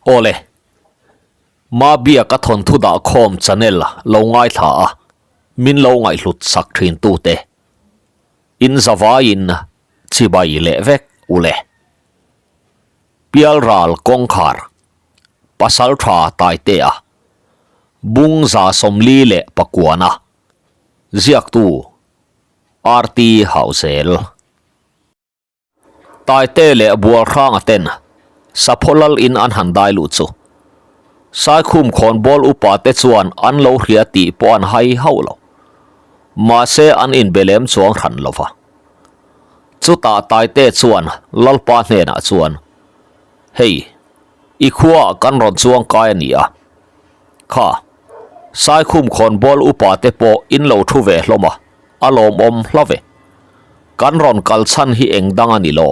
Awle, Mabiaka thawnthu dah khawm channel lo ngaithla a, min lo ngaihhlut sak thin tute in zavaiin chibai leh vek ule. Pialral kawngkhar, Pasaltha Taitea, Bung 149-a, ziaktu RT Hauzel. Taite leh Bualhranga ten Sapho lal in an han dai luh chu Saikhum khawnbawl upa te chuan an lo hria tih pawh an hai hauh lo. Mahse an inbe lem chuang hran lo va. Chutah Taite chuan Lalpa hnenah chuan, Hei, i khuaah kan rawn chuang kai a ni a. Kha, Saikhum khawnbawl upa te pawh in lo thu ve hlawm a. A lawmawm hla ve. Kan rawn kal chhan hi eng dang a ni lo.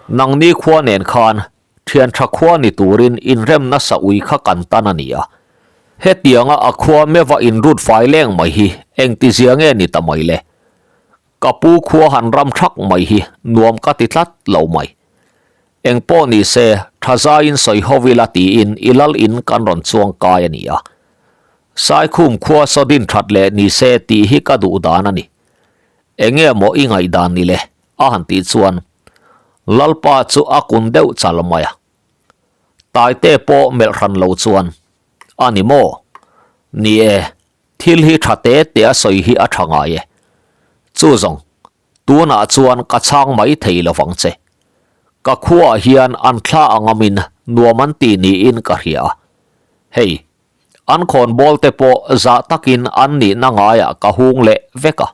Nangni khua nen khan thian tha khua ni turin inrem nasa ui kha kan tan a ni a. Hetianga a khua meva inrut fai leng mai hi engtizia nge ni ta mai le? Ka pu khua han ram thak mai hi nuam ka ti tlat lo mai. Eng pawh ni se, tha zaiin sawi ho ila tiin i lal in kan rawn chuang kai a ni a. Saikhum khua sawdin that leh ni se tih hi ka duh dan a ni. Enge maw i ngaihdan ni le? a han tih chuan Lalpa chu a kun deuh chal mai a. Taite pawh melh hran lo chuan, A ni maw? Ni e, thil hi tha te te a sawi hi a tha ngai e. Chu zawng, tunah chuan ka chhang mai thei lo vang che. Ka khuaah hian an thla angamin nuam an ti niin ka hria a. Hei, An khawnbawl te pawh zah takin an nihna ngaiah ka hung leh vek a.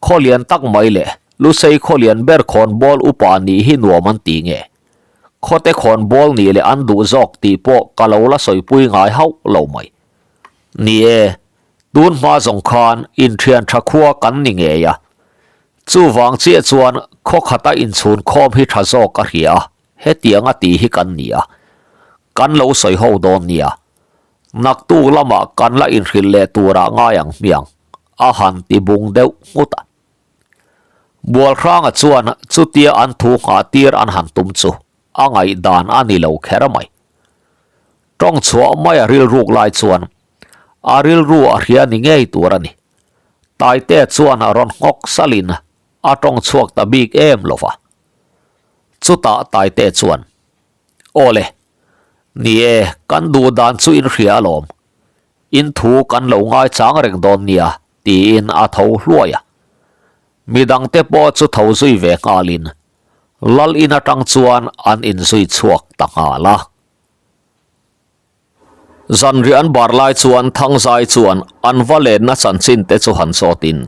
Khaw lian tak mai leh Lusei khaw lian ber khawnbawl upa nih hi nuam an ti nge? Khawte khawnbawl nih leh an duh zawk tih pawh ka lo la sawipui ngai hauh lo mai. Ni e, tun hma zawng khan inthian tha khua kan ni ngei a. Chuvang chiah chuan khaw khata inchhun khawm hi tha zawk ka hria a. Hetianga tih hi kan ni a, kan lo sawi ho dawn nia. Naktuk lamah kan la inhrilh leh turah ngai ang hmiang, a han ti bung deuh nghut a. Bualhranga chuan chutia an thu nghah tir an han tum chu a ngaihdan a ni lo kher mai. Tawng chhuah mai a rilruk lai chuan a rilru a hria ni ngei tur a ni. Taite chuan a rawn nghawk salin a tawng chhuak ta bik em lo va. Chutah Taite chuan, Aw le, ni e, kan duh dan chu in hria alawm. In thu kan lo ngaichang reng dawn nia, tiin a tho hluai a. Midangte pawh chu tho zui ve nghalin Lal in atang chuan an inzui chhuak ta nghal a. Zanriah an bar lai chuan Thangzai chuan an va lenna chanchin te chu han zawtin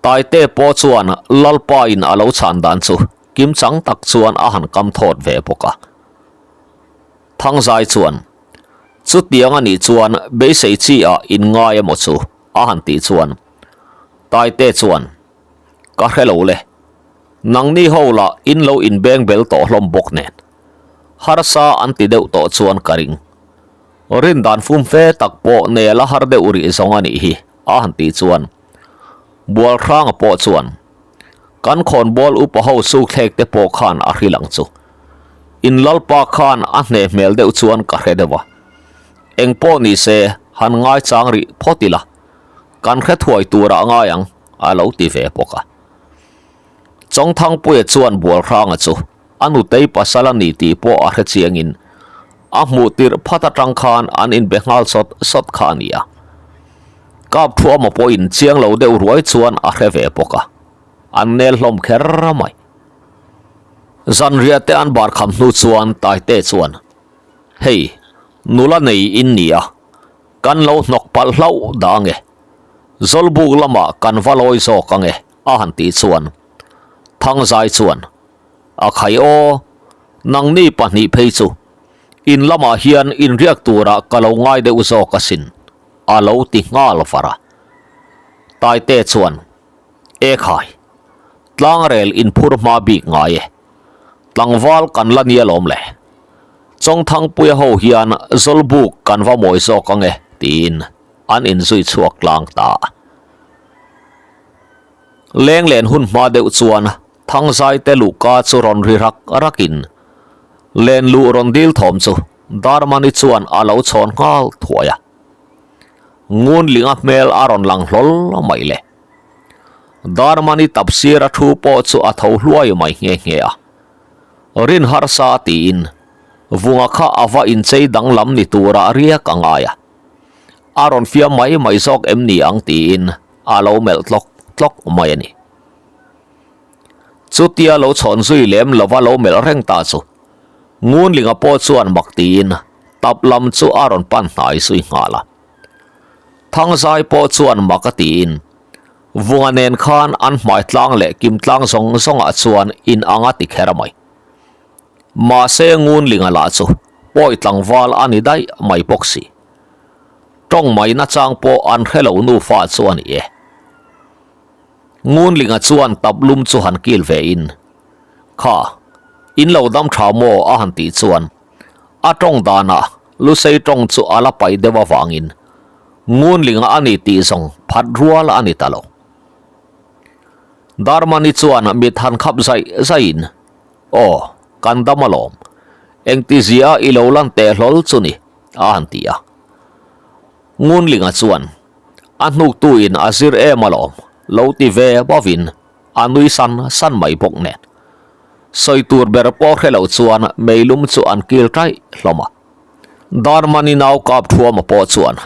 Taite pawh chuan Lalpa in a lo chhan dan chu kimchang tak chuan a han kam thawt ve bawk a. Thangzai chuan chutiang a nih chuan beisei chi ah in ngai emaw chu a han tih chuan Taite chuan ka hre lo le, nangni ho lah in lo inbeng bel tawh hlawm bawk nen. Harsa an ti deuh tawh chuan ka ring. Rin dan fum fe tak pawh nel a har deuh rih zawng a nih hi a han tih chuan Bualhranga pawh chuan kan khawnbawl upa ho sukthlek te pawh khan a hrilh ang chu. In lalpa khan a hne hmel deuh chuan ka hre deuh a. Eng pawh ni se han ngaichang rih phawt ila kan hre thuai turah ngai ang a lo ti ve bawk a. Chawngthangpuia chuan Bualhranga chu A nutei pasal a ni tih pawh a hre chiangin a hmuh tirh phat atang khan an inbe nghal sawt sawt kha a ni a. Kap thuama pawhin chiang lo deuh ruai chuan a hre ve bawk a, an nel hlawm kher mai. Zanriah te an bar kham hnu chuan Taite chuan, Hei, nula nei in ni a, kan lo hnawk palh hlauh dah ange. Zawlbuk lamah kan va lawi zawk ange a han tih chuan Thangzai chuan, A khai aw, nangni pahnih phei chu in lamah hian inriak turah ka lo ngai deuh zawk asin, a lo ti nghal var a. Taite chuan, E khai, tlangrel inphur hma bik ngai e, tlangval kan la nia lawm le. Chawngthangpuia ho hian Zawlbuk kan va mawi zawk ange, tiin an inzui chhuak tlang ta a. Lenglen hun hma deuh chuan Thangzai te luhka chu rawn ri rak rakin len luh rawn dil thawm chu Darmani chuan a lo chhawn nghal thuai a. Ngunlinga hmel a rawn lang hlawl mai le. Darmani tap sira thu pawh chu a tho hluai mai nghe nghe a. Rin harsa tiin Vunga kha a va inchei danglam ni tura riak a ngai a. A rawn fiam mai mai zawk em ni ang tiin a lo melh tlawk tlawk mai a ni. Chutia lo chhawn zui lem lova lo melh reng ta chu Ngunlinga pawh chuan mak tiin tap lam chu a rawn pan hnai zui nghal a. Thangzai pawh chuan mak a tiin Vunga nen khan an hmai tlang leh kim tlang zawng zawngah chuan in ang a ti kher mai. Mahse Ngunlinga lah chu pawi tlangval a ni daih mai bawk si. Tawng mai nachang pawh an hre lo nufa chu a ni e. Ngunlinga chuan tap lum chu han kil ve in, Kha, in lo dam tha maw? a han tih chuan a tawng danah Lusei tawng chu a la paih deuh avangin Ngunlinga a ni tih zawng phat rual a ni ta lo. Darmani chuan mit han khap zaih zaihin, Aw, kan dam alawm. Engtizia i lo lan teh hlawl chu ni, a han ti a. Ngunlinga chuan, A hnuktuin a zir em alawm, lo ti ve bawin a nui san san mai bawk nen. Sawi tur ber pawh hre lo chuan meilum chu an kil taih hlawm a. Darmani nau kap thuama pawh chuan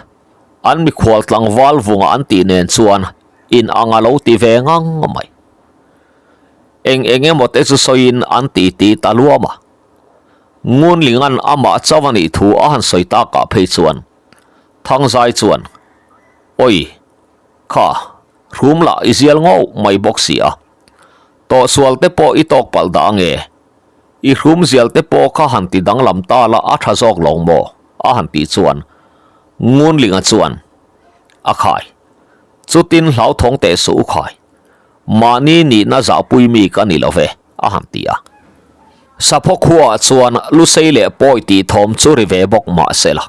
an mikhual tlangval vunga an tih nen chuan in ang a lo ti ve ngang mai. Eng eng emaw te chu sawiin an ti ti ta luam a. Ngunlinga'n amah chauh a nih thu a han sawi takah phei chuan Thangzai chuan, Awi, kha, hrum lah i zial ngauh mai bawk si a. Tawhsual te pawh i tawk palh dah ange. I hrum zial te pawh kha han ti danglam ta la a tha zawk lo maw? a han tih chuan Ngunlinga chuan, A khai, chutin hlauthawng teh suh u khai. Mahni nihna zahpui mi ka ni lo ve, a han ti a. Sapho khuaah chuan Lusei leh Pawi tih thawm chu ri ve bawk mah se la,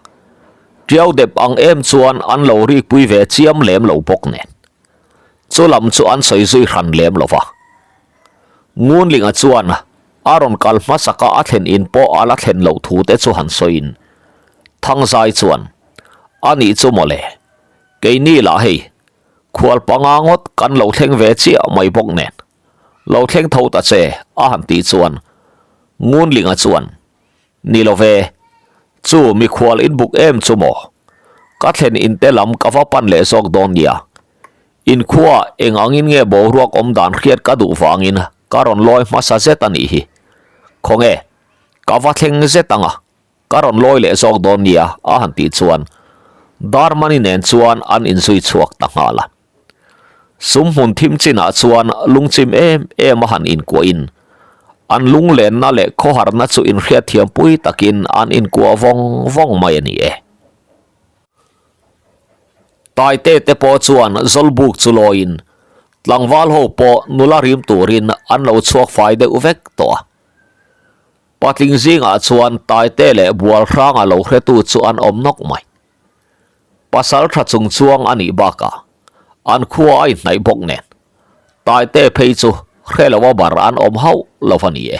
Tiau dep ang em chuan an lo rikpui ve chiam lem lo bawk nen. Chu lam chu an sawi zui hran lem lo va. Ngunlinga chuan a rawn kal hmasaka a thlen in pawh a la thlen loh thu te chu han sawiin Thangzai chuan, A nih chu mawle, keini lah hei, Khual panga ngawt kan lo thleng ve chiah mai bawk nen, lo thleng tho ta che a han tih chuan Ngunlinga chuan, Ni lo ve, chu mikhual inbuk em chu maw? Ka thlen inte lam ka va pan leh zawk dawn nia. Inkhua eng angin nge boruak awm dan hriat ka duh vangin ka rawn lawi hmasa zet a nih hi. Khawnge, ka va thleng zet ang a. Ka rawn lawi leh zawk dawn nia a han tih chuan Darmani nen chuan an inzui chhuak ta nghal a. Sum hmun thim chinah chuan lungchim em em a han inkuahin an lunglenna leh khawharna chu inhriatthiampui takin an inkuah vawng vawng mai a ni e. Taite te pawh chuan Zawlbuk chu lawiin tlangval ho pawh nula rim turin an lo chhuak fai deuh vek tawh a. Patling zingah chuan Taite leh Bualhranga lo hretu chu an awm nawk mai. Pasal tha chung chuang a nih bakah an khua a inhnaih bawk nen Taite phei chu hre lo a bar an awm hauh lo a ni e.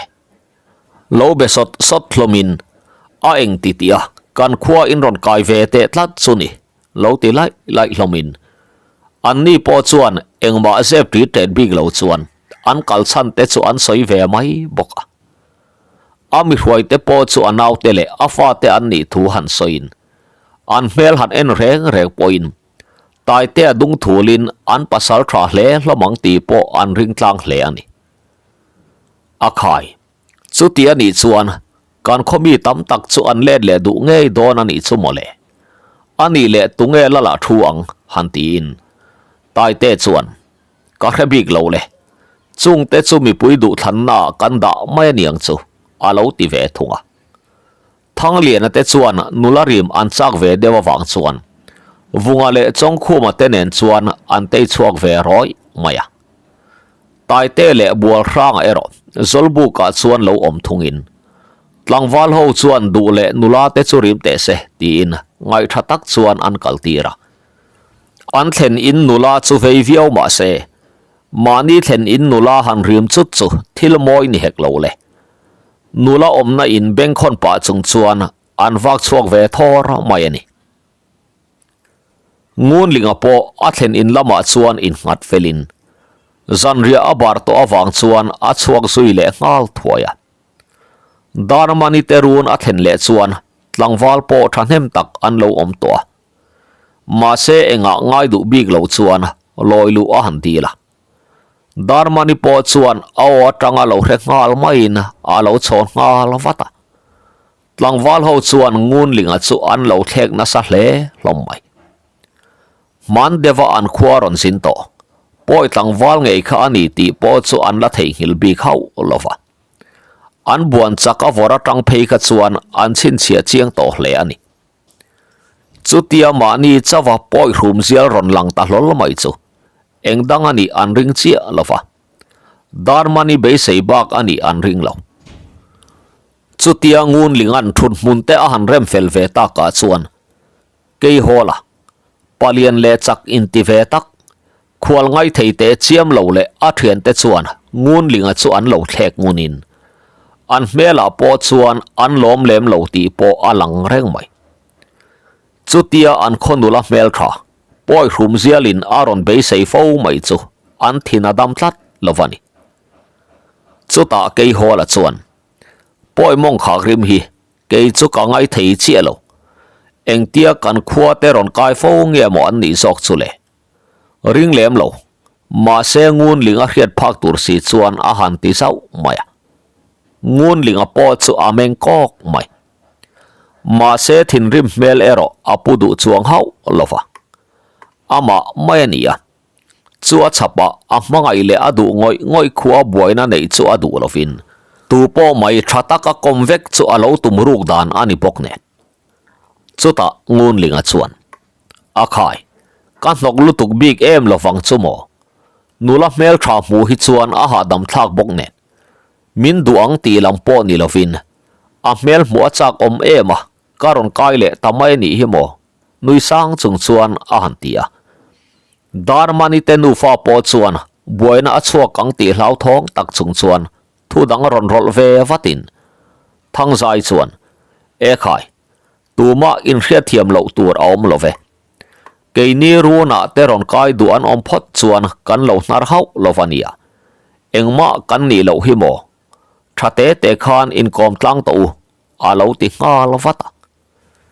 Lo be sawt sawt hlawmin a eng ti tih a kan khua in rawn kai ve teh tlat chu ni lo ti laih laih hlawmin anni pawh chuan engmah zep ṭi ṭet bik lo chuan an kal chhan te chu an sawi ve mai bawk a. A mi hruaite pawh chu a naute leh a fate an nih thu han sawiin an hmel han en reng reng pawhin Taitea dung thulin an pasal tha hle hlawm ang tih pawh an ring tlang hle a ni. A khai, chuti a nih chuan kan khaw mi tam tak chu an let leh duh ngei dawn a nih chu mawle. A nih leh tunge la lah thu ang han tiin Taite chuan Ka hre bik lo le. Chungte chu mipui duhthlannaah kan dah mai a niang chu, a lo ti ve thung a. Thangliana te chuan nula rim an chak ve deuh avang chuan Vunga leh Chawngkhuma te nen chuan an tei chhuak ve rawih mai a. Taite leh Bualhranga erawh Zawlbukah chuan lo awm thungin tlangval ho chuan duh leh nula te chu rim teh se tiin ngaihtha tak chuan an kaltir a. An thlen in nula chu vei viau mah se, mahni thlen in nula han rim chut chu thil mawi ni hek lo le. Nula awmna in bengkhawn pah chung chuan an vak chhuak ve thawr mai a ni. Ngunlinga pawh a thlen in lamah chuan innghat felin zanriah a bar tawh avang chuan a chhuak zui leh nghal thuai a. Darmani te run a thlen leh chuan tlangval pawh thahnem tak an lo awm tawh a. Mahse engah ngai duh bik lo chuan lawi luh a han dil a. Darmani pawh chuan a aw atanga lo hre nghal maiin a lo chhawn nghal vat a. Tlangval ho chuan Ngunlinga chu an lo thlek nasa hle hlawm mai. Hman deuha an khua rawn zin tawh. Pawi tlangval ngei kha a ni tih pawh chu an la theihnghilh bik hauh lo va. An buan chak a vawr atang phei kha chuan an chhinchhiah chiang tawh hle a ni. Chutia mahni chauha pawi hrum zial rawn lang ta hlawl mai chu eng dang a nih an ring chiah lo va. Darmani beisei bak a nih an ring lo. Chutia Ngunlinga'n thut hmun te a han rem fel ve takah chuan Keihawla, palian leh chak inti ve tak, khual ngaithei teh chiam lo leh a thiante chuan Ngunlinga chu an lo thlek ngunin an hmelah pawh chuan an lawm lem lo tih pawh a lang reng mai. Chutia an khaw nula hmeltha pawi hrum zialin a rawn beisei fo mai chu an thin a dam tlat lo va ni. Chutah Keihawla chuan, Pawi mawng khak rim hi kei chu ka ngaithei chiah lo. Engtia kan khua te rawn kai fo nge maw an nih zawk chu le? Ring lem lo. Mahse Ngunlinga hriat phak tur si chuan a han ti zauh mai a. Ngunlinga pawh chu a meng kawk mai. Mahse thinrim hmel erawh a pu duh chuang hauh lo va. Amah mai a ni a. Chu a chhapah a hmangaih leh a duh ngawih ngawih khua buaina neih chu a duh lovin tu pawh mai tha taka kawm vek chu a lo tum ruk dan a ni bawk nen. Chutah Ngunlinga chuan, A khai, ka hnawk lutuk bik em lovang chu maw? Nula hmeltha hmuh hi chuan a hahdam thlak bawk nen. Min duh ang tih lam pawh ni lovin a hmel hmuh a chak awm em a, ka rawn kai leh ta mai anih hi maw? Nui sang chung chuan a han ti a. Darmani te nufa pawh chuan buaina a chhuak ang tih hlauthawng tak chung chuan thu dang rawn rawlh ve vatin Thangzai chuan, E khai, tumah inhriatthiam loh tur a awm lo ve. Keini runah te rawn kai duh an awm phawt chuan kan lo hnar hauh lo va nia. Engmah kan nih loh hi maw? Tha te te khan inkawm tlang tawh u, a lo ti nghal vat a.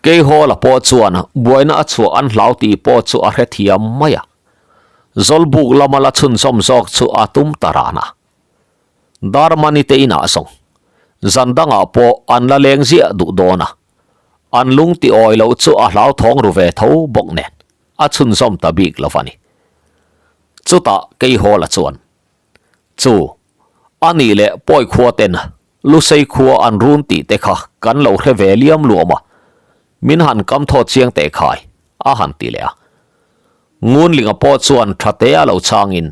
Keihawla pawh chuan buaina a chhuah an hlau tih pawh chu a hrethiam mai a. Zawlbuk lama la chhunzawm zawk chu a tum ta ran a. Darmani te inah zawng zan dangah pawh an la leng ziah duh dawn a, an lung ti awi loh chu a hlauthawng ru ve tho bawk nen a chhunzawm ta bik lo va ni. Chutah Keihawla chuan, Chu, a nih leh pawi khua ten Lusei khua an run tih te kha kan lo hre ve liam luam a, min han kam thawt chiang teh khai, a han ti leh a. Ngunlinga pawh chuan tha te a lo changin,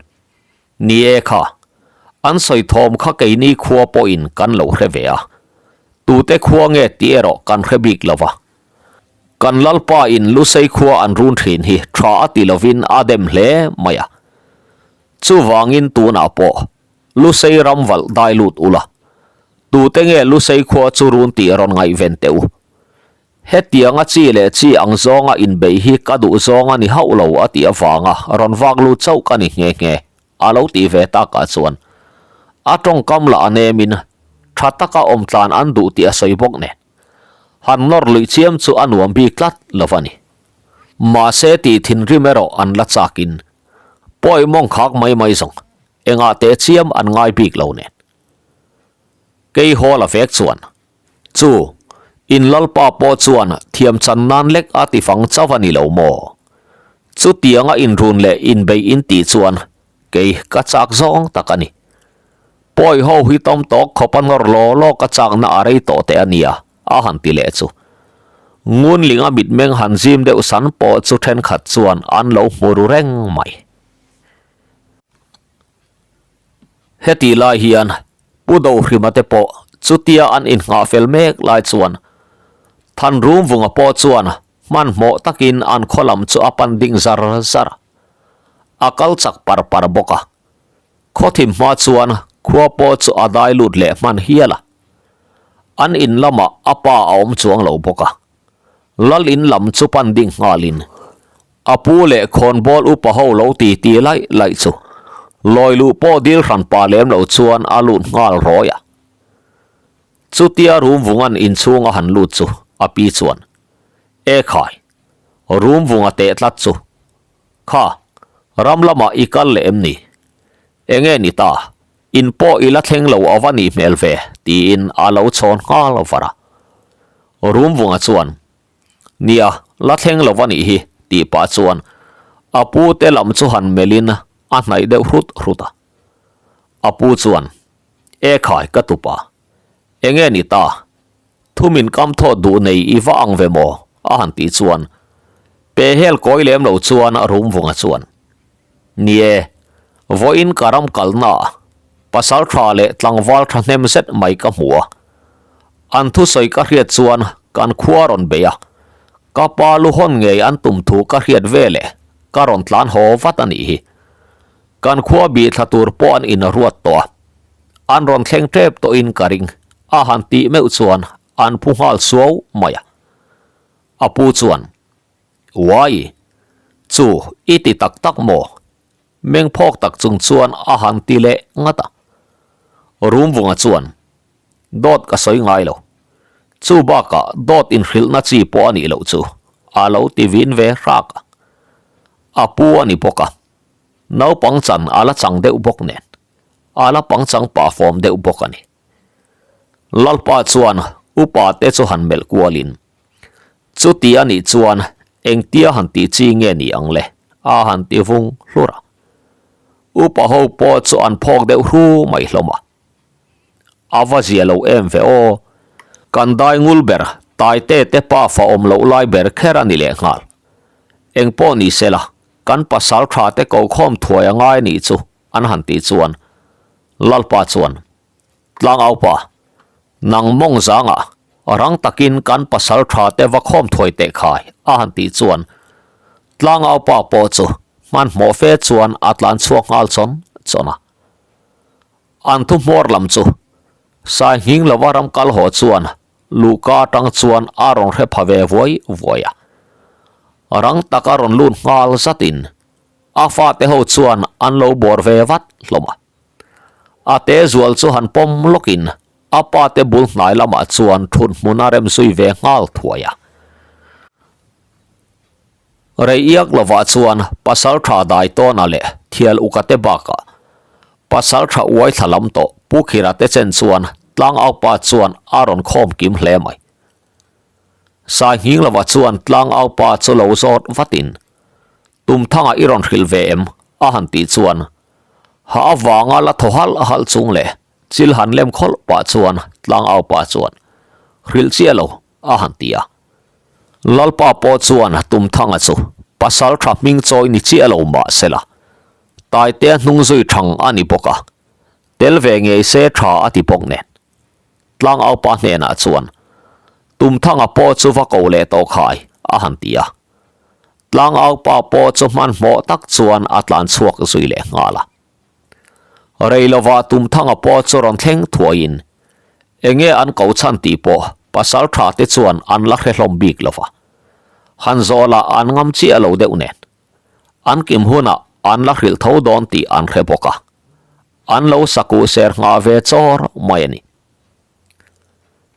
Ni e kha, an sawi thawm kha keini khua pawhin kan lo hre ve a, tute khua nge tih erawh kan hre bik lo va. Kan Lalpa in Lusei khua an run thin hi tha a ti lovin a dem hle mai a. Chuvangin tunah pawh Lusei ram valh dai lut ula, tute nge Lusei khua chu run tih rawn ngaihven teh u. Hetianga chi leh chi ang zawnga inbeih hi ka duh zawng a ni hauh lo a tih avanga rawn vak lut chauh ka ni nghe nghe, a lo tih ve takah chuan a tawngkam lah a nemin tha taka awm tlan an duh tih a sawi bawk nen han nawr luih chiam chu a nuam bik tlat lo a ni. Mahse tih thinrim erawh an la chakin pawi mawng khak mai mai zawng engah teh chiam an ngai bik lo nen. Keihawl a vek chuan Chu, in Lalpa pawh chuan thiam chan nan lek a ti fang chauh a ni lo maw? Chutianga inrun leh inbeih in tih chuan kei ka chak zawng tak a ni. Pawi ho hi tawm tawk khawp a nawr law law ka chakna a rei tawh teh a nia, a han ti leh chu. Ngunlinga mitmeng han zim deuh san pawh chu thenkhat chuan an lo hmu ru reng mai. Hetih lai hian Pu Dohrima te pawh chutia an innghah fel mek lai chuan Thanrumvunga pawh chuan hmanhmawh takin an khaw lam chu a pan ding zar zar a, a kal chak par par bawk a. Khaw thim hma chuan khua pawh chu a dai lut leh hman hial a. An in lamah a pa a awm chuang lo bawk a. Lal in lam chu pan ding nghalin a pu leh khawnbawl upa ho lo ti ti laih laih chu lawi luh pawh dil hran pah lem lo chuan a lut nghal rawi a. Chutia Rumvunga'n inchhung a han lut chu a pi chuan, E khai, Rumvunga teh tlat chu. Kha, ram lamah i kal leh em ni? Enge ni ta, in pawh i la thleng lo a va nih hmel ve, tiin a lo chhawn nghal var a. Rumvunga chuan, Nia, la thleng lo va nih hi, tih pah chuan a pu te lam chu han melhin a hnaih deuh hrut hrut a. A pu chuan, E khai, ka tupa, enge ni ta? Thu min kam thawh duh nei i va ang ve maw? a han tih chuan pehhel kawi lem lo chuan Rumvunga chuan, Ni e, vawiin ka ram kalna ah pasal tha leh tlangval thahnem zet mai ka hmu a. An thusawi ka hriat chuan kan khua rawn bei a, ka pa lu hawn ngei an tum thu ka hriat ve leh ka rawn tlan haw vat a nih hi. Kan khua bih thla tur pawh an inruat tawh a, an rawn thleng tep tawhin ka ring, a han tih meuh chuan an phu nghal suau mai a. A pu chuan, Uai, chu i ti tak tak maw? Meng phawk tak chung chuan a han ti leh ngat a. Rumvunga chuan, Dawt ka sawi ngai lo. Chu bakah dawt inhrilhna chi pawh a nih loh chu, a lo ti vin ve hrak a. A pu a ni bawk a. Naupang chan a la chang deuh bawk nen, a la pangchang pah fawm deuh bawk a ni. Lalpa chuan upa te chu han melh kualin, Chuti a nih chuan engtia han tih chi nge ni ang le? a han ti vung hlur a. Upa ho pawh chu an phawk deuh hru mai hlawm a. A va zia lo em ve aw, kan dai ngul ber Taite te pa fa awm loh lai ber kher a ni lehnghal. Engpawh ni sela, Kan pasal tha te ko khawm thuai a ngai nih chu an han tih chuan Lalpa chuan, Tlangaupa, nang mawng zangah rang takin kan pasal tha te va khawm thuai teh khai a han tih chuan Tlangaupa pawh chu hmanhmawh fe chuan a tlan chhuak nghal chawn chawn a. An thu hmawr lam chu Sai nghing lova ram kal haw chuan Luhka atang chuan a rawn hre pha ve vuai vuai a. Rang taka rawn lut nghal zatin a fate ho chuan an lo bawr ve vat hlawm a. A te zual chu han pawm lawkin a pate bul hnai lamah chuan thut hmun a rem zui ve nghal thuai a. Rei iak lovah chuan pasal tha dai tawna leh thial uka te bakah pasal tha uai thla lam tawh Pu Khira te chen chuan tlangaupa chuan a rawn khawm kim hle mai. Sai nghing lovah chuan tlangaupa chu lo zawt vatin, Tumthanga i rawn hrilh ve em? a han tih chuan ha avanga la thaw halh halh chung leh chil han lem khawlh pah chuan tlangaupa chuan, Hrilh chiah lo, a han ti a. Lalpa pawh chuan Tumthanga chu pasal tha hming chawi ni chiah lo mah sela, Taitea hnung zui thang a ni bawk a, tel ve ngei se tha a ti bawk nen. Tlangaupa hnenah chuan Tumthanga pawh chu va ko leh tawh khai a han ti a. Tlangaupa pawh chu hmanhmawh tak chuan a tlan chhuak zui leh nghal a. Rei lovah Tumthanga pawh chu rawn thleng thuaiin enge an ko chhan tih pawh pasal tha te chuan an la hre hlawm bik lova. Han zawh lah an ngam chiah lo deuh nen. An kim hunah an la hrilh tho dawn tih an hre bawk a. An lo sakuh ser nghah ve chawr mai a ni.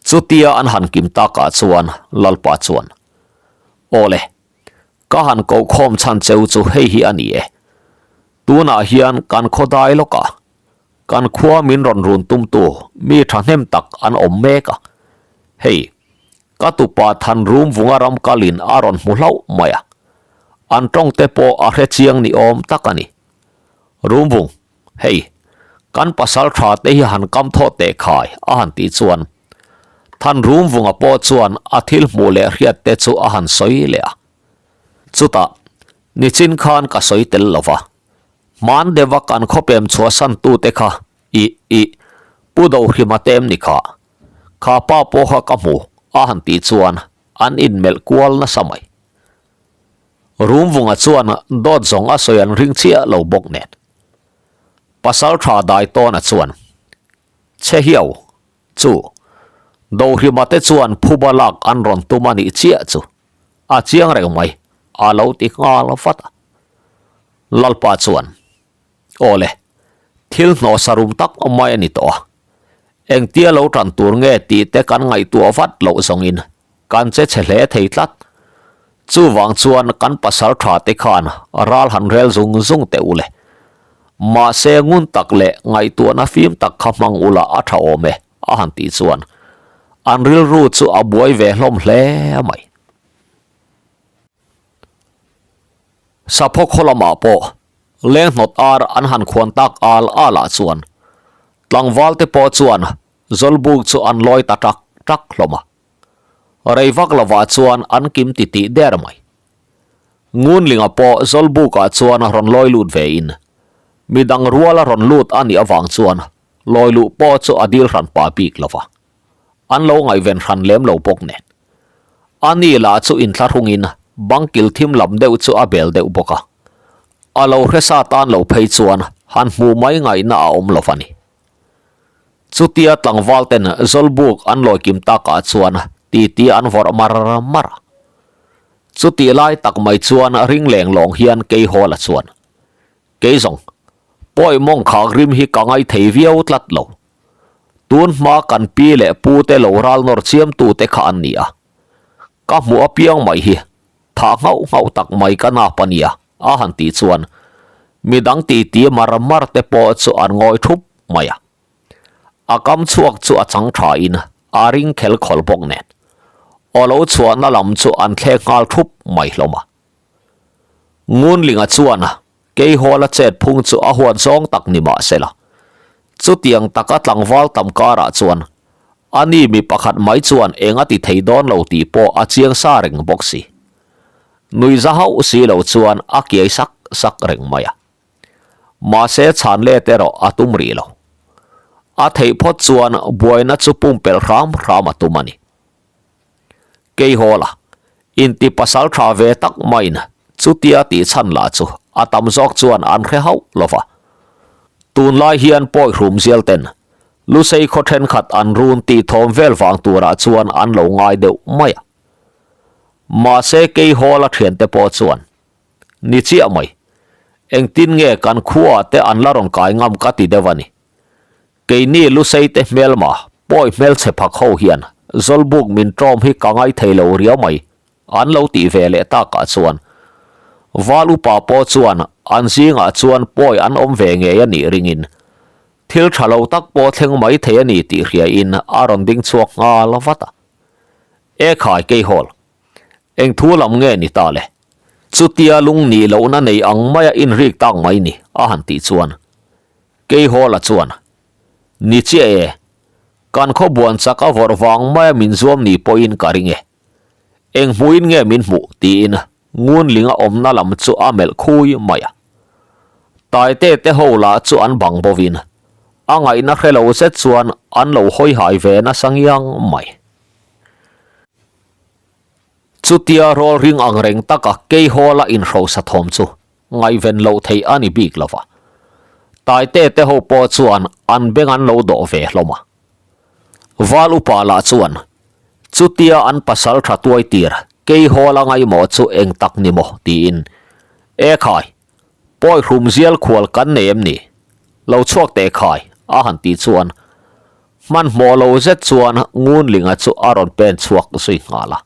Chutia an han kim takah chuan Lalpa chuan, Awle, Ka han koh khawm chhan cheu chu hei hi a ni e. Tunah hian kan khaw dai lawk a, kan khua min rawn run tumtu mi thahnem tak an awm mek a. Hei, ka tupa Thanrum vunga ram kalin a rawn hmu hlauh mai a. An tawng te pawh a hre chiang ni awm tak a ni. Rumvung, hei, kan pasal tha te hi han kam thawh teh khai a han tih chuan Thanrumvunga pawh chuan a thil hmuh leh hriat te chu a han sawi leh a. Chutah, nichin khan ka sawi tel lo va, hman deuha kan khawpem chhuahsan tute kha i, i, Pu Dohrima te em ni kha? Kha pa pawh kha ka hmu a han tih chuan an inmelh kual nasa mai. Rumvunga chuan dawt zawng a sawi an ring chiah lo bawk nen. Pasal tha dai tawna chuan, Che hiau, chu. Dohrima te chuan phuba lak an rawn tum a nih chiah chu a chiang reng mai, a lo ti nghal vat a. Lalpa chuan, Aw le, thil hnawh sarum tak mai a ni tawh a, engtia lo tan tur nge tih te kan ngaihtuah vat loh zawngin kan che chhe hle thei tlat. Chuvang chuan kan pasal tha te khan ral han rel zung zung teh u le. Mahse ngun tak leh ngaihtuahna fim tak kha hmang ula a tha awm e, a han tih chuan an rilru chu a buai ve hlawm hle mai. Sapho khaw lamah pawh leng hnawt ar an han khuan tak al al ah chuan tlangval te pawh chuan Zawlbuk chu an lawi ta ṭak ṭak hlawm a. Rei vak lovah chuan an kim titih der mai. Ngunlinga pawh Zawlbukah chuan rawn lawi lut vein midang ruala rawn lut a nih avang chuan lawi luh pawh chu a dil hran pah bik lo va. An lo ngaihven hran lem lo bawk nen. A ni lah chu inthlahrungin bang kil thim lam deuh chu a bel deuh bawk a. A lo hresa tan lo phei chuan han hmuh mai ngaihna a awm lo va ni. Chutia tlangval ten Zawlbuk an lawi kim takah chuan titi an vawrh mar mar a. Chutih lai tak mai chuan ring leng lawng hian Keihawla chuan, Kei zawng, pawi mawng khak rim hi ka ngai thei viau tlat lo. Tun hma kan pi leh pu te lo ral nawr chiam tu te kha an ni a. Ka hmuh apiang mai hi thah nghauh nghauh tak mai ka nap a nia. A han tih chuan midang titi mar mar te pawh chu an ngawi thup mai a. A kam chhuak chu a chang tha in a ring khel khawl bawk nen aw lo chhuahna lam chu an thlek nghal thup mai hlawm a. Ngunlinga chuan Keihawla chet phung chu a huat zawng tak ni mah se la, chutiang taka tlangval tam karah chuan ani mi pakhat mai chuan eng a ti thei dawn lo tih pawh a chiang sa reng bawk si. Nui za hauh si lo chuan a kiai sak sak reng mai a. Mahse chhan let erawh a tum rih lo. A theih phawt chuan buaina chu pumpelh hram hram a tum a ni. Keihawla, inti pasal tha ve tak maiin chutia tih chhan lah chu a tam zawk chuan an hre hauh lo va. Tunlai hian pawi hrum zial ten Lusei khaw thenkhat an run tih thawm vel vang turah chuan an lo ngai deuh mai a. Mahse Keihawla thiante pawh chuan, Ni chiah mai, engtin nge kan khuaah te an la rawn kai ngam ka ti deuh a ni. Keini Lusei te hmelma pawi hmelchhe phak ho hian Zawlbuk min ṭawm hi ka ngai thei lo riau mai an lo tih ve leh takah chuan Val upa pawh chuan an zingah chuan pawi an awm ve ngei a nih ringin thil ṭha lo tak pawh thleng mai thei a ni tih hriain a rawn ding chhuak nghal vat a. E khai Keihawl, eng thu lam nge ni ta le? Chutia lung nih lohna nei ang maia inrik tak mai ni a han tih chuan Keihawla chuan, Ni chiah e, kan khaw buan chak a vawrh vang maia min zuam ni pawhin ka ring e. Eng hmuhin nge min hmuh? tiin Ngunlinga awmna lam chu a melh khui mai a. Taite te ho lah chu an bang bovin a ngaihna hre lo zet chuan an lo hawi hai ve nasa ngiang mai. Chutia rawl ring ang reng taka Keihawla inhrosa thawm chu ngaihven loh theih a ni bik lo va. Taite te ho pawh chuan an beng an lo dawh ve hlawm a. Val upa lah chuan chutia an pasal tha tuai tir Keihawl a ngaihmawh chu eng tak ni maw tiin, E khai, pawi hrum zial khual kan nei em ni? Lo chhuak teh khai, a han tih chuan hmanhmawh lo zet chuan Ngunlinga chu a rawn pen chhuak zui nghal a.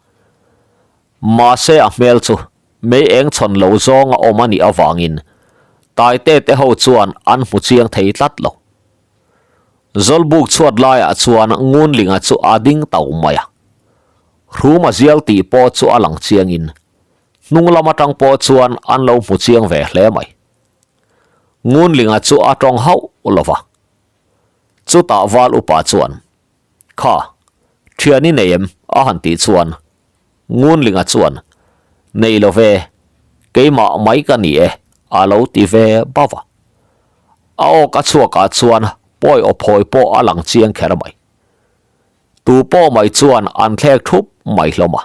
Mahse a hmel chu mei eng chhawn lo zawng a awm a nih avangin Taite te ho chuan an hmu chiang thei tlat lo. Zawlbuk chhuat laiah chuan Ngunlinga chu a ding tau mai a. Hruma zial tih pawh chu a lang chiangin hnung lam atang pawh chuan an lo hmu chiang ve hle mai. Ngunlinga chu a tawng hauh lo va. Chutah val upa chuan, Kha, thian i nei em? a han tih chuan Ngunlinga chuan, Nei lo ve, keimah mai ka ni e, a lo ti ve bauh a. A awk a chhuakah chuan pawi aw phawi pawh a lang chiang kher mai. Tu pawh mai chuan an thlek thup mai hlawm a.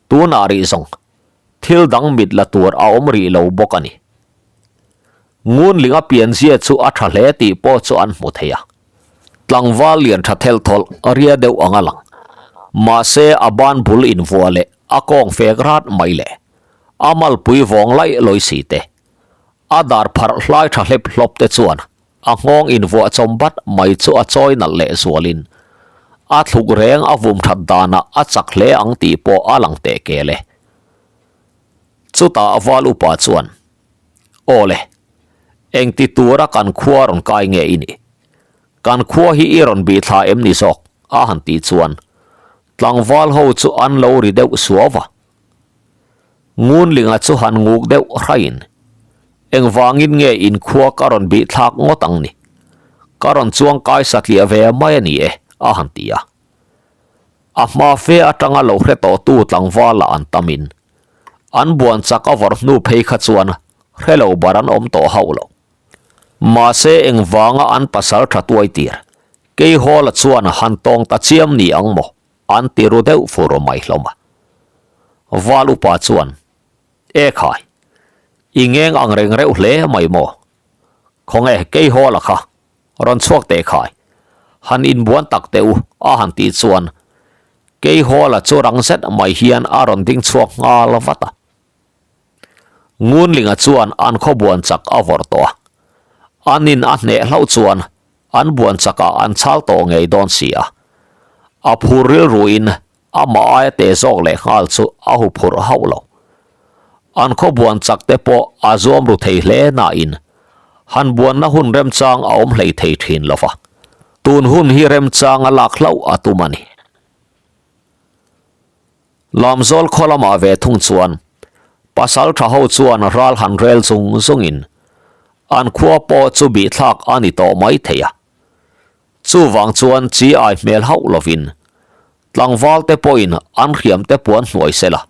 Tunah rih zawng, thil dang mit la tur a awm rih lo bawk a ni. Ngunlinga pianzia chu a tha hle tih pawh chu an hmu thei a. Tlangval lian tha thelh thawlh ria deuh ang a lang. Mahse a ban bul invuah leh a kawng fek rat mai leh a malpui vawng laih lawi si te, a dar pharh hlai tha hlep hlawp te chuan a nghawng invuah chawm bat mai chu a chawi nalh leh zualin a thluk reng a vum that danah a chak hle ang tih pawh a lang teh kel e. Chutah val upa chuan, Aw le, engti tura kan khua rawn kai nge i nih? Kan khua hi i rawn bih thla em ni zawk? a han tih chuan tlangval ho chu an lo ri deuh suau va. Ngunlinga chu han nguk deuh hraiin, Engvangin nge in khua ka rawn bih thlak ngawt ang ni? Ka rawn chuang kai satliah ve mai a ni e, a han ti a. A hma fe atanga lo hre tawhtu tlangvala an tamin, an buan chak a vawrh hnu phei kha chuan hre lo bar an awm tawh hauh lo. Mahse engvanga an pasal tha tuai tir, Keihawla chuan han tawng ta chiam ni ang maw? An ti ru deuh fur mai hlawm a. Val upa chuan, E khai, i ngeng ang reng reuh hle mai maw? Khawnge Keihawla kha rawn chhuak teh khai, han inbuan tak teh u a han tih chuan Keihawla chu rang zet mai hian a rawn ding chhuak nghal vat a. Ngunlinga chuan an khawbuan chak a vawrh tawh a, an in a hneh hlauh chuan An buan chakah an chhal tawh ngei dawn si a, a phur rilruin amah aia teh zawk leh nghal chu a hu phurh hauh lo. An khaw buan chak te pawh a zuam ru thei hle nain han buanna hun remchang a awm hlei thei thin lo va, tun hun hi remchang a lak hlauh a tum a ni. Lamzawl khaw lamah ve thung chuan pasal tha ho chuan ral han rel zung zungin an khua pawh chu bihthlak a ni tawh mai thei a. Chuvang chuan chi ai hmel hauh lovin tlangval te pawhin an hriam te puan hnuai sela,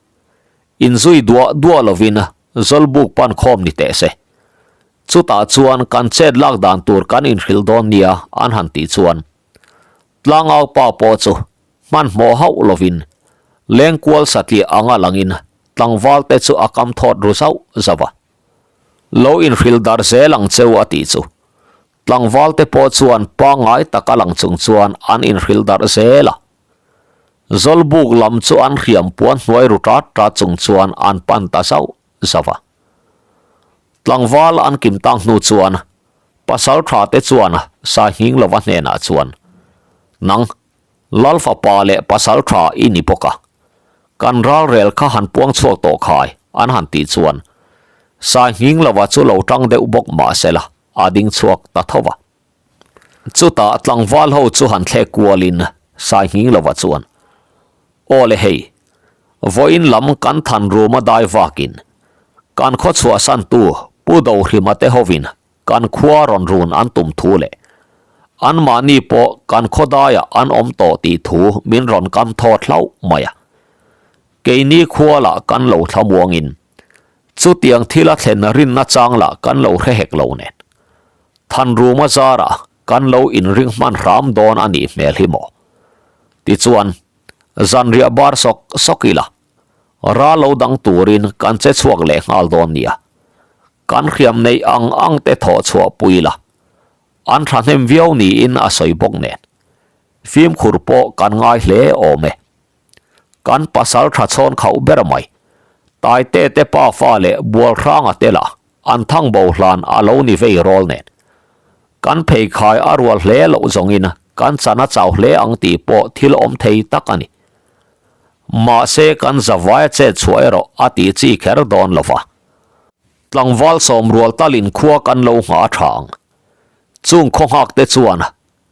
inzui duah duah lovin Zawlbuk pan khawm ni teh se. Chutah chuan kan chet lak dan tur kan inhrilh dawn nia an han tih chuan tlangau pa pawh chu Hmanhmawh hauh lovin lengkual satliah anga langin tlangval te chu a kam thawt ru zauh zauh a. Lo inhrilh dar zel ang cheu a tih chu. Tlangval te pawh chuan pangngai taka lang chung chuan an inhrilh darh zel a. Zawlbuk lam chu an hriam puan hnuai ru tat tat chung chuan an pan ta zauh zauh a. Tlangval an kim tang hnu chuan pasal tha te chuan Sainghing lova hnenah chuan, Nang, Lal fapa leh pasal tha i ni bawk a, kan ralrel kha han puang chhuak tawh khai an han tih chuan Sainghing lova chu lo tang deuh bawk mahsela a ding chhuak ta tho va. Chutah tlangval ho chu han thlek kualin Sainghing lova chuan, Aw le hei, vawiin lam kan than ruma dai vakin kan khaw chhuahsantu Pu Dohrima te hovin Kan khua rawn run an tum thu leh anmahni pawh kan khawdaiah an awm tawh tih thu min rawn kam thawt hlauh mai a. Keini khua lah kan lo thlamuangin chutiang thil a thlen rinna chang lah kan lo hre hek lo nen. Thanruma zarah kan lo inring hman hram dawn a nih hmel hi maw? Tichuan, zanriah bar sawk sawk ila, ral lo dang turin kan che chhuak leh nghal dawn nia. Kan hriam neih ang ang te thawh chhuah pui la, an thahnem viau niin a sawi bawk nen. Fimkhur pawh kan ngai hle awm e. Kan pasal tha chhawn khauh ber mai, Taite te pa fa leh Bualhranga te lah an thang bo hlan a lo ni vei rawl nen. Kan pheikhai a rual hle loh zawngin kan chan a chau hle ang tih pawh thil awm thei tak a ni. Mahse kan zavaia chet chhuah erawh a tih chi kher dawn lo va. Tlangval sawmrual talin khua kan lo nghah a tha ang. Chung khaw nghak te chuan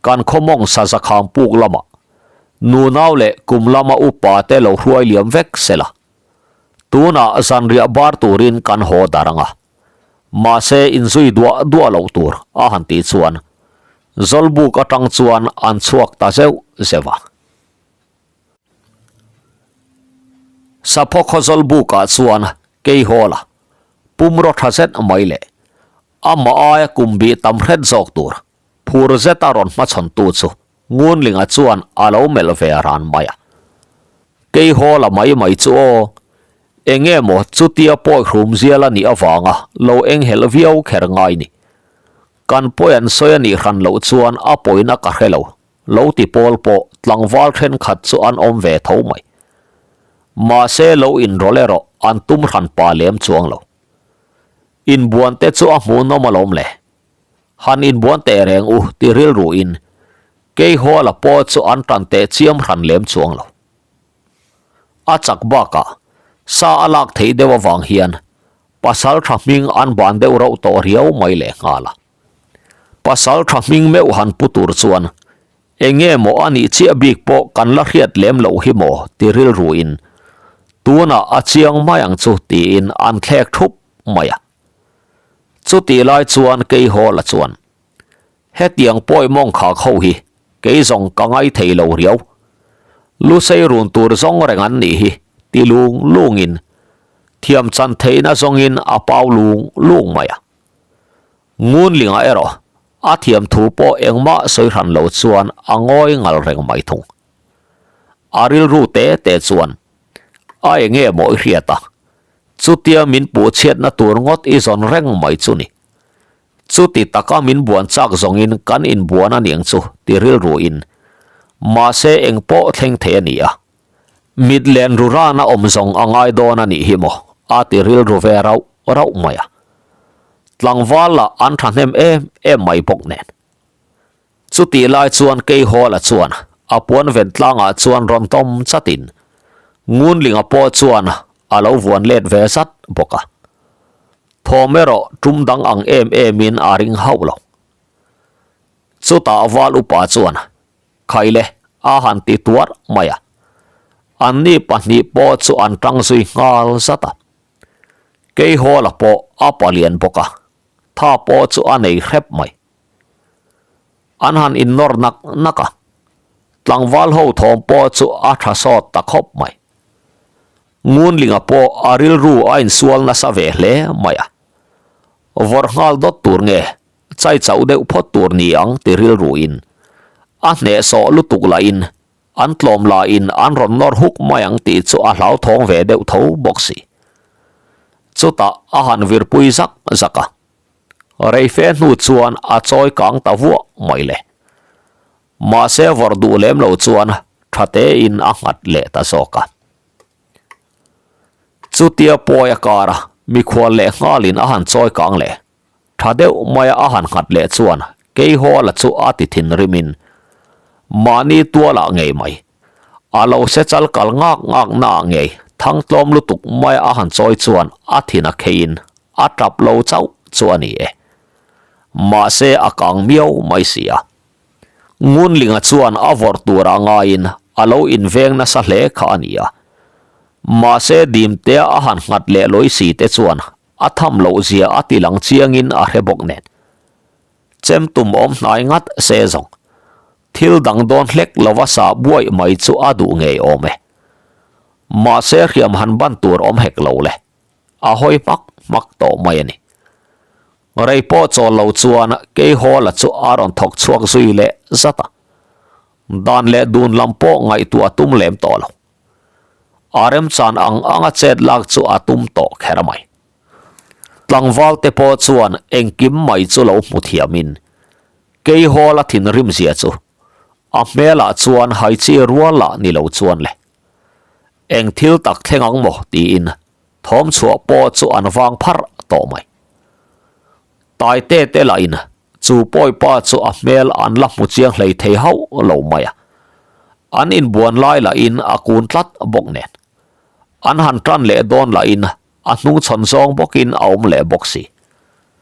kan khaw mawng saza kham puk lamah nunau leh kum lama upa te lo hruai liam vek se la. Tunah zanriah bar turin kan haw dar ang a. Mahse inzui duah duah loh tur a han tih chuan Zawlbuk atang chuan an chhuak ta zeuh zeuh a. Sapho khawzawl bukah chuan Keihawla pumraw tha zet mai leh amah aia kum bih tam hret zawk tur phur zeta rawn hmachhawntu chu Ngunlinga chuan a lo melh ve ran mai a. Keihawla mai mai chu aw, enge maw chutia pawi hrum zial a nih avanga lo enghelh viau kher ngai ni. Kan pawi an sawi a nih hran loh chuan a pawina ka hre lo. lo ti pawl pawh tlangval thenkhat chu an awm ve tho mai. Mahse lo inrawlh erawh an tum hran pa lem chuang lo. Inbuan te chu a hmuhnawm alawm le. Han inbuan teh reng u ti rilruin Keihuala pawh chu an tan teh chiam hran lem chuang lo. A chak bakah sa a lak theih deuh avang hian pasal tha hming an ban deuh rauh tawh riau mai lehnghal a. Pasal tha hming meuh han pu tur chuan eng nge maw a nih chiah bik pawh kan la hriat lem loh hi maw ti rilruin tunah a chiang mai ang chu tiin an thlek thup mai a. Chutih lai chuan Keihawla chuan Hetiang pawi mawng khak ho hi kei zawng ka ngai thei lo riau. Lusei run tur zawng reng an nih hi ti lung lungin thiam chan theihna zawngin a pau lung lung mai a. Ngunlinga erawh a thiam thu pawh engmah sawi hran lo chuan a ngawi ngal reng mai thung. A rilru te te chuan a enge maw i hriat a, chutia min puh chhiatna tur ngawt i zawn reng mai chu ni. Chuti taka min buan chak zawngin kan inbuan a niang chu ti rilruin mahse eng pawh thleng thei a ni a, mit len ru rana awm zawng a ngai dawn a nih hi maw a ti rilru ve rauh rauh mai a. Tlangval lah an thahnem em em mai bawk nen. Chutih lai chuan Keihawla chuan a puan ven tlangah chuan rawn tawm chatin Ngunlinga pawh chuan a lo vuan let ve zat bawk a. Thawm erawh tum dang ang em emin a ring hauh lo. Chutah Val upa chuan Khaile a han ti tuar mai a. Anni pahnih pawh chu an tang zui nghal zat a. Keihawla pawh a palian bawk a, tha pawh chu a nei hrep mai. An han innawr nak nak a, tlangval ho thawm pawh chu a tha sawt ta khawp mai. Ngunlinga pawh a rilru a insual nasa ve hle mai a, vawrh nghal dawt tur nge chai chauh deuh phawt tur ni ang ti rilruin a hnehsawh lutuk lahin an tlawm lahin an rawn nawr huk mai ang tih chu a hlauthawng ve deuh tho bawk si. Chutah a han virpui zak zak a. Reife hnu chuan a chawi kang ta vuah mai le. Mahse vawrh duh lem lo chuan tha tein a nghat leh ta zawk a. Chutia pawi a kar a, mikhual leh nghalin a han chawi kang leh. Tha deuh maia a han nghat leh chuan Keihawla chu a ti thinrimin mahni tualah ngei mai. A lo se chal kal ngak ngak naah ngei thang tlawm lutuk maia a han chawi chuan a thin a kheiin a tap lo chauh chu a ni e. Mahse a kang miau mai si a. Ngunlinga chuan a vawrh turah ngaiin a lo inveng nasa hle kha a ni a. Mahse Dimtea a han nghat leh lawi si te chuan a tham loh zia a ti lang chiangin a hre bawk nen. Chem tum awm hnai ngat se zawng. Thil dang dawn hlek lova sah buaih mai chu a duh ngei awm e. Mahse hriam han ban tur awm hek lo le. A hawi hmak hmak tawh mai a ni. Rei pawh chawl lo chuan Keihawla chu a rawn thawk chhuak zui leh zat a. Dan leh dun lam pawh ngaihtuah a tum lem tawh lo. A remchan ang anga chet lak chu a tum tawh kher mai. Tlangval te pawh chuan engkim mai chu lo hmu thiamin Keihawla thinrim zia chu a hmelah chuan haichi rual lah ni lo chuan le. Eng thil tak thleng ang maw tiin thawm chhuah pawh chu an vang pharh tawh mai. Taite te lahin chu pawipa chu a hmel an la hmu chiang hlei thei hauh lo mai a. An inbuan lai lahin a kun tlat bawk nen. An han tan leh dawn lahin a hnungchhawn zawng bawkin a awm leh bawk si.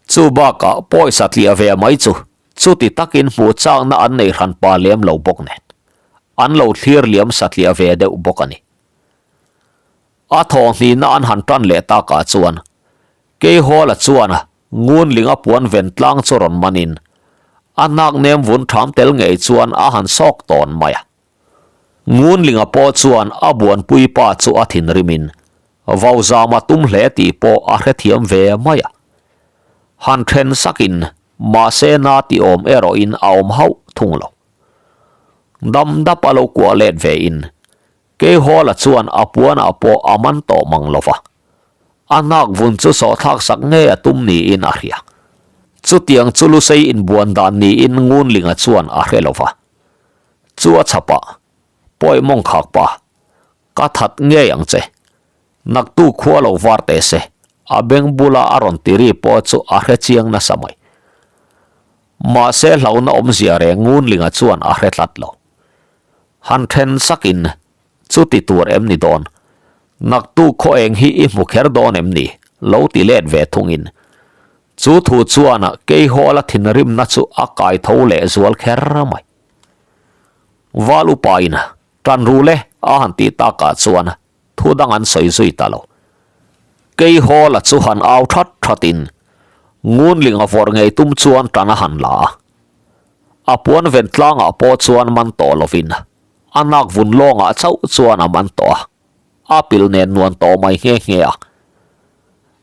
Chu bakah pawisa tliah ve mai chu chuti takin hmuh chakna an nei hran pa lem lo bawk nen. An lo thlir liam satliah ve deuh bawk a ni. A thawhhnihna an han tan leh takah chuan Keihawla chuan Ngunlinga puan ven tlang chu rawn manin a hnak nem vun tham tel ngei chuan a han sawk tawn mai a. Ngunlinga pawh chuan a buanpui pa chu a thinrimin Vauzama tum hle tih pawh a hrethiam ve mai a. Han then sakin mahse na ti awm erawhin a awm hauh thung lo. Dam dap a lo kuah let ve in Keihawla chuan a puanah pawh a man tawh mang lo va. A hnak vun chu sawhthlak sak ngei a tum niin a hria. Chutiang chu Lusei inbuan dan niin Ngunlinga chuan a hre lo va. Chu a chhapah, Pawi mawng khak pa, ka that ngei ang che. Naktu khua lo var teh se, a beng bula a rawn ti ri pawh chu a hre chiang nasa mai. Mahse hlauhna awmzia reng Ngunlinga chuan a hre tlat lo. Han then sakin Chuti tur em ni dawn? Naktu khaw eng hi i hmu kher dawn em ni? Lo ti let ve thungin. Chu thu chuan Keihawla thinrimna chu a kai tho leh zual kher mai. Val upain tan ru le a han tih takah chuan thu dang an sawi zui ta lo. Keihawla chu han au that thatin Ngunlinga vawrh ngei tum chuan tan a han la a. A puan ven tlangah pawh chuan man tawh lovin A nak vun lawngah chauh chuan a man tawh a, a pil nen nuan tawh mai nghe nghe a.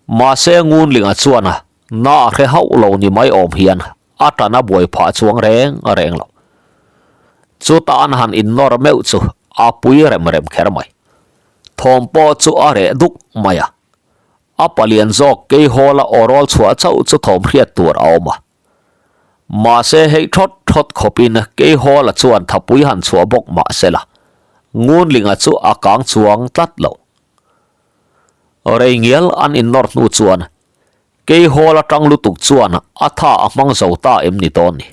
Mahse Ngunlinga chuan na a hre hauh lo ni mai awm hian a tan a buai phah chuang reng reng lo. Chuta an han innawr meuh chu a pui rem rem kher mai. Thawm pawh chu a reh duk mai a. A palian zawk Keihawla aw rawl chhuah chauh chu thawm hriat tur a awm a. Mahse hei thawt thawt khawpin Keihawla chuan thapui han chhuah bawk mah sela, Ngunlinga chu a kang chuang tlat lo. Rei ngial an innawr hnu chuan Keihawla tang lutuk chuan a tha a hmang zo ta em ni dawn ni.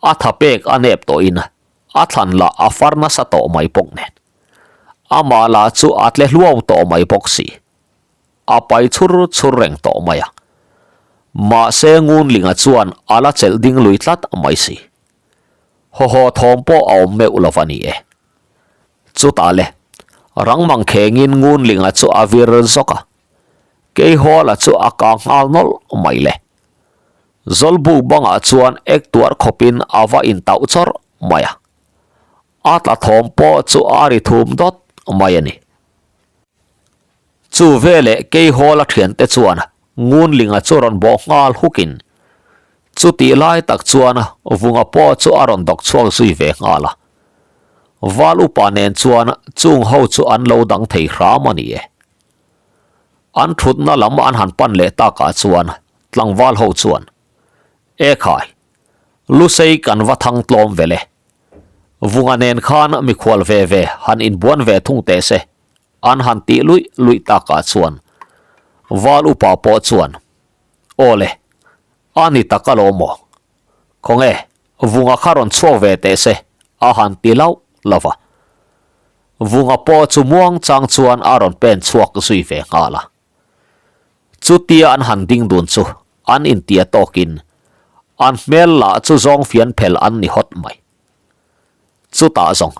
A tha pek a nep tawhin a thlan lah a far nasa tawh mai bawk nen. Amah lah chu a tle hluau tawh mai bawk si. A pai chhur chhur reng tawh mai a. Mahse Ngunlinga chuan a la chelh ding lui tlat mai si. Haw haw thawm pawh a awm meuh lo va ni e. Chutah le, rang mang khengin Ngunlinga chu a vir zawk a. Keihawla chu a kang nghal nawlh mai le. Zawlbuk bangah chuan ek tuar khawpin a va intauh chawrh mai a. A tla thawm pawh chu a ri thum dawt mai a ni. Chu veleh Keihawla thiante chuan Ngunlinga chu rawn bawh nghal hukin chutih lai tak chuan Vunga pawh chu a rawn dawk chhuak zui ve nghal a. Val upa nen chuan chung ho chu an lo dang thei hram a ni e. An thutna lam an han pan leh takah chuan tlangval ho chuan, E khai, Lusei kan va thang tlawm vel e. Vunga nen khan mikhual ve ve han inbuan ve thung teh se. An han tih luih luih takah chuan Val upa pawh chuan, Aw le, a ni tak alawm maw? Khawnge, Vunga kha rawn chhuak ve teh se, a han ti lauh lauh a. Vunga pawh chu muang chang chuan a rawn pen chhuak zui ve nghal a. Chutia an han ding dun chu an intia tawkin an hmel lah chu zawng fian phel an ni hawt mai. Chutah zawng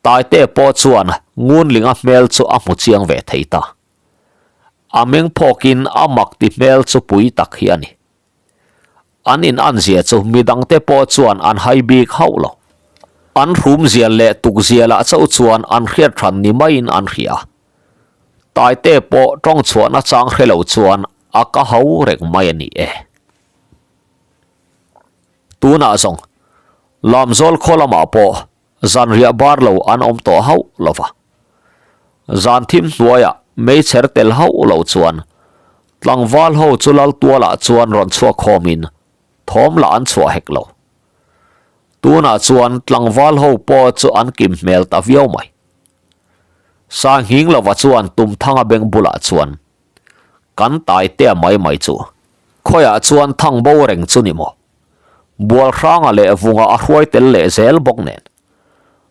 Taite pawh chuan Ngunlinga hmel chu a hmu chiang ve thei ta. A meng phawkin a mak ti hmel chu pui tak hi a ni. An in an zia chu midangte pawh chuan an hai bik hauh lo. An hrum zia leh tuk zia lah chauh chuan an hriat hran ni maiin an hria. Taite pawh tawng chhuahna chang hre lo chuan a ka ho reng mai a ni e. Tunah zawng Lamzawl khaw lamah pawh zanriah bar lo an awm tawh hauh lo va. Zan thim hnuaiah meichher tel hauh lo chuan tlangval ho chu Laltualah chuan rawn chhuak khawmin thawm lah an chhuah hek lo. Tunah chuan tlangval ho pawh chu an kim hmel ta viau mai. Sanghing lova chuan Tumthanga beng bulah chuan kan tai tea mai mai chu khawiah chuan thang bo reng chu ni maw? Bualhranga leh Vunga a hruai tel leh zel bawk nen.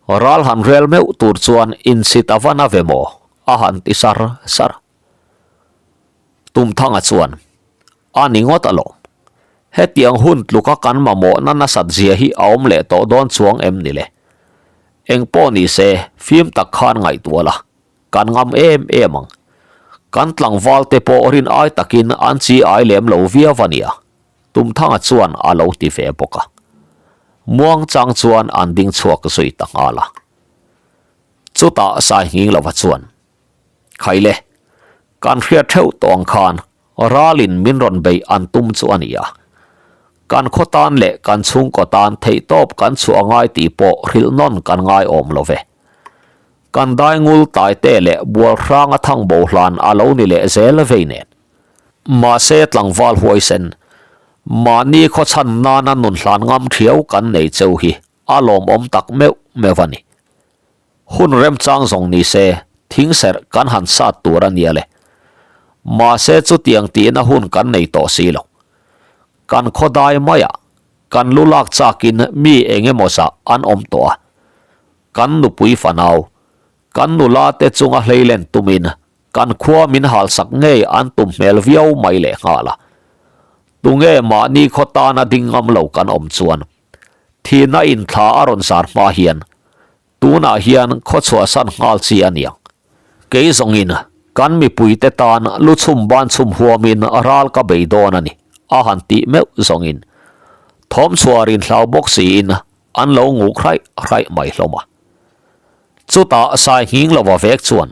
Ral han rel meuh tur chuan insit a va na ve maw? a han ti sar sar a. Tumthanga chuan, A ni ngawt alawm. Hetiang hun tluka kan mamawhna nasat zia hi a awm leh tawh dawn chuang em ni le? Engpawh ni se, fim tak khan ngaihtuah la. Kan ngam em em ang. Kan tlangval te pawh rin ai takin an chi ai lem lo viau a nia. Tumthanga chuan a lo ti ve bawk a. Muang chang chuan an ding chhuak zui ta nghal a. Chutah Sainghing lova chuan, Khaile, kan hriat theuh tawh ang khan ralin min rawn beih an tum chu a ni a. Kan khaw tan leh kan chhungkaw tan theihtawp kan chhuah a ngai tih pawh hrilh nawn kan ngai awm lo ve. Kan daingul taite leh bual hranga thang bo hlan a lo ni leh zel vei nen. Mahse tlangval huaisen, mahni khawchhan nana nun hlan ngam thiau kan nei cheu hi. a lawmawm tak meuh meuh a ni. Hun remchang zawng ni se thingserh kan han sat tur a nia le. Mahse chutiang tihna hun kan nei tawh si lo. Kan khawdai maiah kan lu lak chakin mi eng emaw zah an awm tawh a. Kan nupui fanau, kan nula te chunga hleilen tumin kan khua min halsak ngei an tum hmel viau mai leh nghal a. Tunge mahni khaw tana ding ngam lo kan awm chuan thihna in thla a rawn zar hma hian tunah hian khaw chhuahsan nghal chi a niang. Kei zawngin kan mipuite tan lu chhum ban chhum huamin ral ka bei dawn a ni a han tih meuh zawngin thawm chhuarin hlau bawk siin an lo nguk hraih hraih mai hlawm a. Chutah sai nghing lova vek chuan,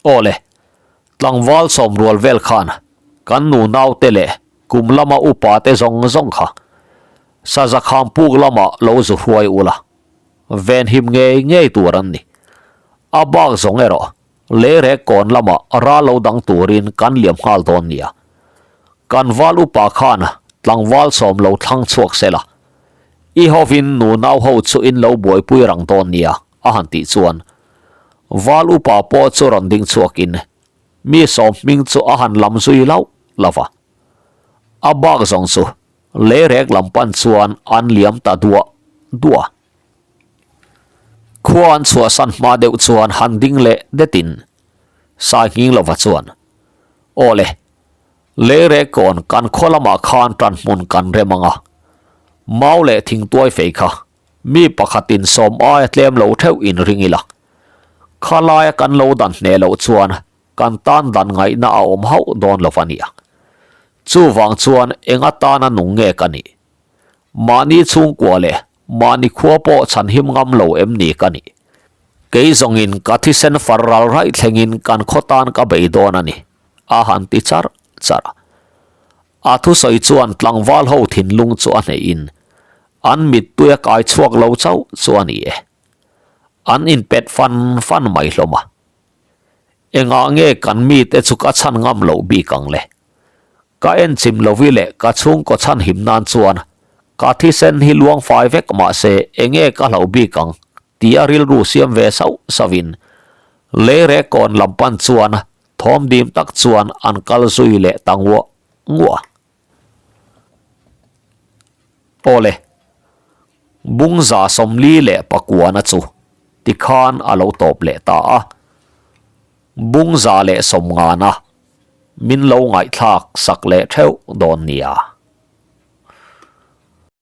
Aw le, tlangval sawmrual vel khan kan nu naute leh kum lama upa te zawng zawng kha saza kham puk lamah lo zu hruai ula, venhim ngei ngei tur an ni. A bak zawng erawh Leirek kawn lamah ral lo dang turin kan liam nghal dawn nia. Kan val upa khan tlangval sawm lo thlang chhuak se la, i hovin nu nau ho chu in lo buaipui rang dawn nia a han tih chuan val upa pawh chu rawn ding chhuakin mi sawm hming chu a han lam zui lauh lauh va. A bak zawng chu leirek lam pan chuan an liam ta duah duah. Khua an chhuahsan hma deuh chuan han ding leh detin Sai nghing lova chuan, Aw le, leirek kawn kan khaw lamah khan tan hmun kan rem ang a, mau leh thingtuai fei kha mi pakhatin sawm aia tlem lo theuh in ring ila, khalaia kan lo dan hneh loh chuan kan tan dan ngaihna a awm hauh dawn lo va nia. Chuvang chuan eng atana nung nge ka nih? Mahni chhungkua leh mahni khua pawh chhan him ngam lo em ni ka nih? Kei zawngin ka thisen far ral raih thlengin kan khaw tan ka bei dawn a ni, a han ti char char a. A thusawi chuan tlangval ho thinlung chu a hnehin an mittui a kai chhuak lo chauh chu a ni e. An inpet fan fan mai hlawm a. Engah nge kan mite chu ka chhan ngam loh bik ang le? Ka en chim lovi leh ka chhungkaw chhan him nan chuan ka thisen hi luang fai vek mahse enge ka hlauh bik ang tih a rilru siam ve sauh sauhin leirek kawn lam pan chuan thawm dim tak chuan an kal zui leh ta nguah nguah. Awle, Bungza 40 leh pakuana chu tikhan a lo tawp leh ta a, Bungza leh sawmngana min lo ngaihthlak sak leh theuh dawn nia.